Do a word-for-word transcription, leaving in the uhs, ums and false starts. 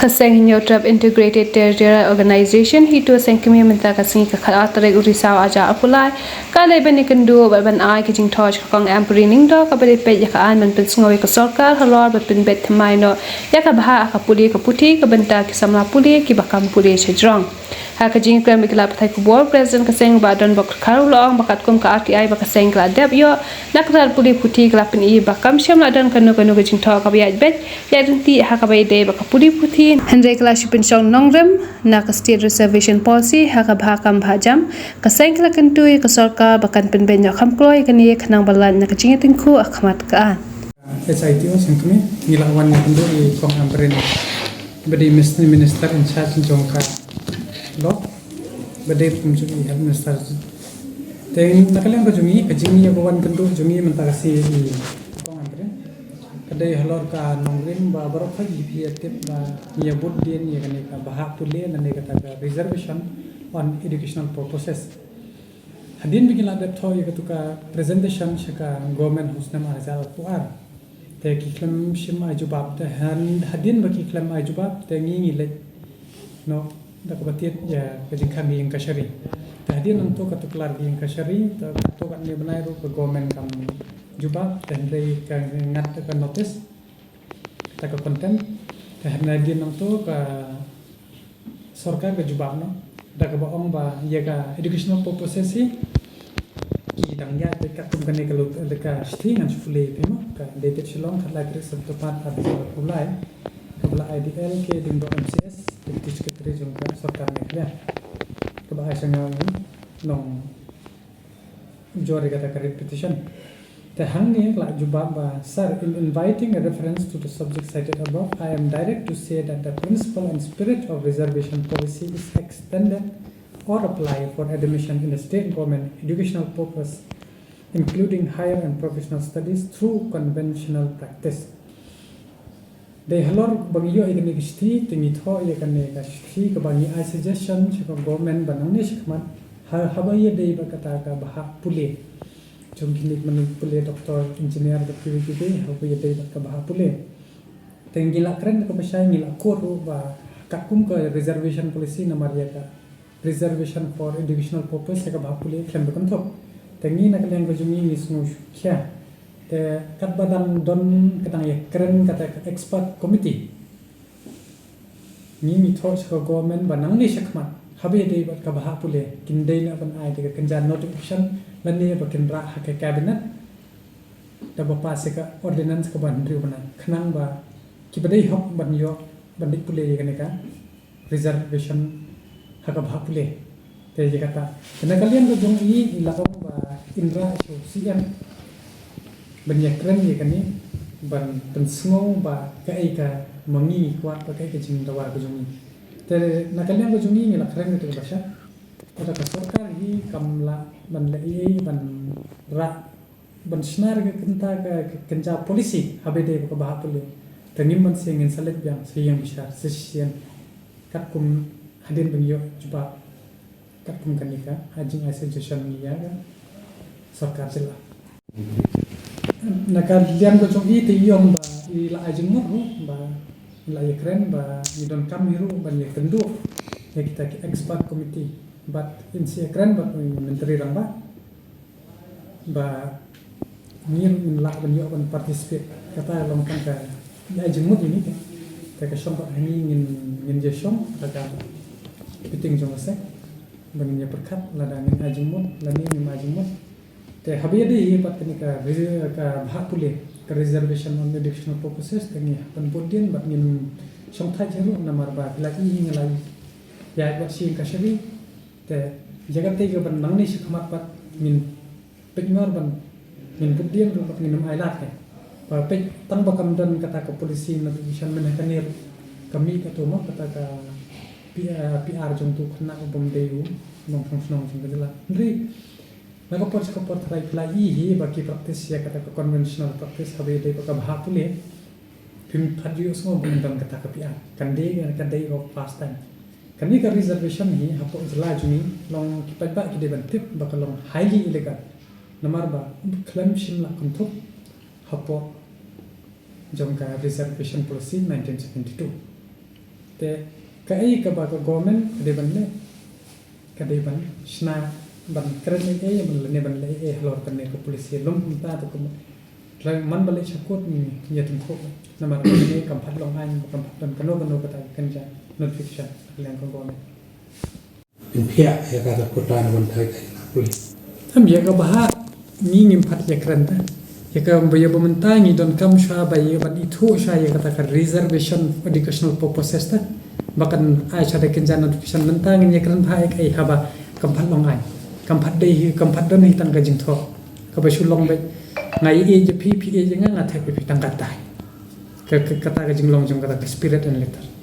Ka seng Hynñiewtrep Integrated Territorial Organization HITO Sengkmie mynta ka sngi ka khatar tarik u Risaw arhajar arphew lai ka la ïakynduh bad ban ai ka jingthoh sha ka Kong Ampareen Lyngdoh kaba la peit ïa ka aiñ ban pynsngew ïa ka sorkar halor ban pynbeit thymmai noh ïa ka bhah ha ka pule ka puthi ka bynta ki samla pule kiba kam pule shajrong. Ha ka jingïakren bad ki lad pathai khubor, President ka seng Bah Donbok Dkhar u la ong ba katkum ka R T I ba ka seng ka la dep ïoh na ka tnat pule puthi ka la pyni ba kam shym la don kano kano ka jingthoh kaba ïaid beit ïaid ryntih ha kaba ïadei bad ka pule puthi, hynrei ka la shu pynshong nongrim na ka State Reservation Policy ha ka bhah kam bhah jam. Ka seng ka la kyntu ïa ka sorkar ba kan pynbeit noh kham kloi ïa kane khnang ba lait na ka jingïatyngkhuh ha khmat ka aiñ. H I T O Sengkmie, ngi la wan ïakynduh ïa i Kong Ampareen ba dei Minister in charge jong ka Law, ba dei kum jong i Health Minister. Te na ka liang ka jong ngi, ka jingïa ba wan kynduh jong ngi mynta ka sngi ïa i Kong Ampareen ka dei halor ka nongrim ba baroh khoit ngi phi ïa tip ba ngi ïa bud dien ïa kane ka bhah pule lane kata ka reservation on educational purposes. Hadien ba ngi la dep thoh ïa katu ka presentation sha ka government ha u snem arhajar arphew ar, te ki khlem shym ai jubab. Te han-, hadien ba ki khlem ai jubab te ngi ngi leit noh da kaba tied ïa ka jingkhang ïing kashari. Te hadien nangto katu ka lar ïing kashari, te katto katne bnai ruh ka government kam jubab, te hynrei ka ngat ka notice kata ka contempt. Te hadien nangto ka sorkar ka jubab noh da kaba ong ba ïa ka educational purposes hi ki dang ïaid beit katkum kane ka lut, ka shithi ngan shu pule ïa phi mo, ka dated Shillong, khatlai tarik September arhajar arphew lai, kaba la ai da i L K Lyngdoh M C S, Deputy Secretary jong ka sorkar Meghalaya, kaba ai sha nga u nong jor ïa kata ka writ petition. Te hangne ka la jubab ba, Sir, in inviting a reference to the subject cited above, I am direct to say that the principle and spirit of reservation policy is extended or apply for admission in the state government educational purpose, including higher and professional studies through conventional practice. Dei halor ba ngi ïoh ïa kane ka shithi, te ngi thoh ïa kane ka shithi kaba ngi ai suggestion sha ka government ba nangne shakhmat, ha, haba ïadei bad kata ka bhah pule jong kine ki mane pule doctor, engineer bad kiwei kiwei, haba ïadei bad ka bhah pule. Te ngi la kren kaba shai, ngi la kut ruh ba katkum ka reservation policy namar ïa ka reservation for educational purpose ïa ka bhah pule khlem da kynthup. Te ngi na ka liang ka jong ngi ngi sngew shuh khia. Te katba dang don ka dang ïakren kata ka expert committee, ngi ngi thoh sha ka government ba nangne shakhmat haba ïadei bad ka bhah pule kin dei na ban ai da ka kynja notification lane ba kin rah ha ka cabinet da ba pass ïa ka ordinance kaba hynriew bnai khnang ba kiba dei hok ban ïoh ban leit pule ïa kane ka reservation ha ka bhah pule. Te ïa kata, te na ka liang ka jong i, i la ong ba in rah sha u C M ban ïakren ïa kane, ban pynsngew ba kaei ka ma ngi ngi kwah, ba kaei ka jingdawa ka jong i. Te na ka liang ka jong i ngi la kren kata kaba shai, kata ka sorkar hi kam lah ban leh ei ei ban rah ban shna ïa ka kynta ka, ka kynja policy haba ïadei bad ka bhah pule. Te ngim banse ngin sa leit biang sa ïeng bishar sa shisien katkum hadien ba ngi ïoh jubab katkum kane ka, ha jingai suggestion ïa ka sorkar jylla. Na ka liang ka jong i te i ong ba i la ai jingmut ruh ba i la ïakren ba i donkam hi ruh ban ïakynduh ïa kita ki expert committee bad in sa ïakren bad u Myntri Rangbah ba ngi ruh ngin lah ban ïoh ban participate. Kata long tang ka ïa jingmut ïa ngi te. Te ka shong pat ha ngi ngin, ngin ïa shong da ka meeting jong ka seng ba ngin ïa pyrkhat lada ngin ai jingmut lane ngim ai jingmut. Te haba ïadei hi pat kane ka re-, ka bhah pule, ka reservation on educational purposes, te ngi hap ban bud dien bad ngin shong thait hi ruh namar ba phi la i hi ngi la ïaid bad sha ïing kashari. Te ïa kata ka ban nangne shakhmat pat ngin peit ngor ban ngin bud dien ruh bad ngin ym ailad te. Ba peit tang ba kam don kata ka policy notification mynta kane ruh ka mih katto ma kata ka P-, eh, P R jong utu u khynnah u bym dei u nongshong shnong jong ka jylla. Hynrei na ka por sha ka por tharai phi la i hi ba ki practice ïa kata ka conventional practice haba ïadei bad ka bhah pule. Phim pat ju ïohsngew ba ngin don kata ka P R. Kan dei, kan dei ka first time. Kane ka reservation hi hapoh jylla jong ngi long ki paidbah ki dei ban tip ba ka long highly illegal. Namar ba khlem shim la kynthup hapoh jong ka reservation policy nineteen seventy-two. Te kaei kaba ka government ka dei ban leh, ka dei ban shna, ban kren ei ei, ban leh ne ban leh ei ei halor kane ka policy lum mynta. Te kumta lada man ba leh sha court ngi ïa tyngkhuh, namar kane kam pat long aiñ, kam pat don kano kano kata ka kynja notification na ka liang ka government. Pynphiah ïa kata ka quota na ban thait ïa ka pule. Em, ïa kaba ha ngi ngim pat ïa kren ta. Ïa kaba ïa ba mynta ngi donkam shuwa ba ïa ban ithuh shuwa ïa kata ka reservation educational purposes ta, ba kan ai shuwa da kynja notification. Mynta ngin ïa kren bha ïa kaei haba kam pat long aiñ, kam pat dei hi, kam pat don hi tang ka jingthoh. Kaba shu long beit nga ïeit ïa phi, phi ïeit ïa nga, nga thait ïa phi, tang kata. Ka, ka, kata ka jinglong jong kata ka spirit and letter.